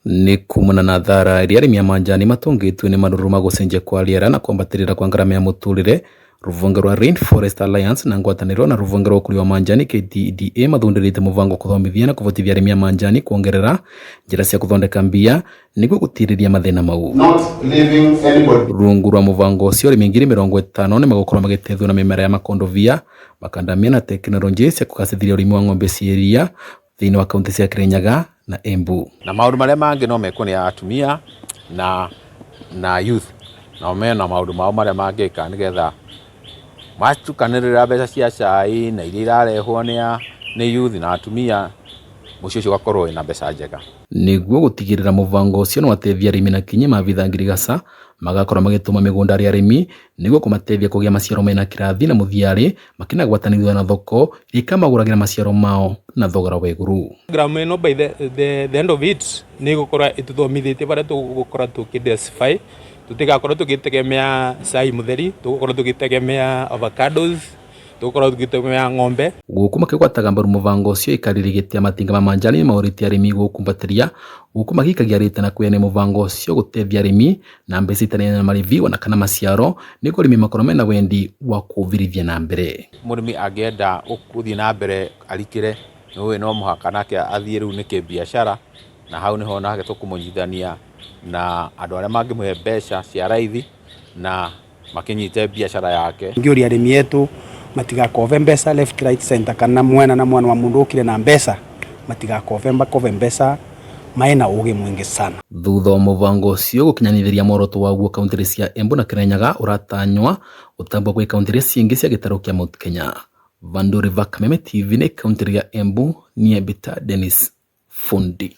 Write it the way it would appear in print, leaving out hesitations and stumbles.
Nĩ kumana na thara ĩrĩa arĩmi a manjani matũngĩtwo nĩ marũrũ ma gũcenjia kwa rĩera na kwambatĩrĩra kwa ngarama ya mũtũrĩre, rũhonge rwa Rainforest Alliance na ngwatanĩro na rũhonge rwa ũkũria wa manjani KTDA mathundũrĩte mũbango wa kũthomithia na kũhotithia arĩmi a manjani kuongerera njĩra cia gũthondeka mbia nĩguo gũtirĩria mathĩna mau. Not leaving anybody. Rungu rwa mũbango ũcio, arĩmi 50,000 nĩ megũkorwo magĩteithio na mĩmera ya makondobia, makandamia na tekinoronjĩ cia kũgacĩrithia ũrĩmi wa ng'ombe cia iria thĩinĩ wa kaunti cia Kirinyaga na Embu. Na maũndũ marĩa mangĩ no mekwo nĩ atumia na youth, nao mena maũndũ mao marĩa mangĩka nĩgetha matukanĩrĩra mbeca cia cai na iria irarehwo nĩ youth na atumia, mũciĩ ũcio ũgakorwo wĩna mbeca njega. Nĩguo gũtigĩrĩra mũbango ũcio nĩ wateithia arĩmi na kinyi maabithaa ngirigaca magakorwo magĩtũma mĩgũnda harĩ arĩmi nĩguo kũmateithia kũgĩa maciaro mena kĩrathi na mũthiarĩ makĩnagwatanĩrwo na thoko iria ikamagũragĩra maciaro mao na thogora wa igũrũ. Program ĩno by the end of it nĩ ĩgũkorwo ĩtũthomithĩtie barĩa tũgũkorwo tũkĩ diversify, tũtigakorwo tũgĩtegemea cai mũtheri, tũgũkorwo tũgĩtegemea avocados, tũgũkorwo tũgĩtegemea ng'ombe. Gũkũ makĩgwataga mbaru mũbango ũcio, aikarĩri gĩtĩ a matinga ma manjani nĩmaũrĩtie arĩmi gũkumbatĩria gũkũ magĩikagia rĩta na kwĩyane mũbango ũcio gũteithia arĩmi na mbeca itarĩ na marĩhi ona kana maciaro nĩguo arĩmi makorwo mena wendi wa kũũthirithia na mbere. Mũrĩmi angĩenda gũthiĩ na mbere arikĩre, nĩũĩ no mũhaka nake athiĩ rĩu nĩ kĩbiacara, na hau nĩho nake tũkũmũnyitithania na andũ arĩa mangĩmũhe mbeca cia raithi na makĩnyite biacara yake. Ngĩũria arĩmi etu matigakove mbeca left, right, center, kana mwena na mwena wa mũndũ ũkire na mbeca, matigakove, makove mbeca maena ũgĩ mwingĩ sana. Thutha wa mũbango ũcio gũkinyanithĩria muoroto waguo kaunti cia Embu na Kirinyaga ũratanywa gũtambwo gwĩ kaunti iria cingĩ cia gĩtarũ kĩa Mount Kenya. Vandũ River Kameme TV nĩ kaunti ya Embu, niĩ Mbita Dennis Fundi.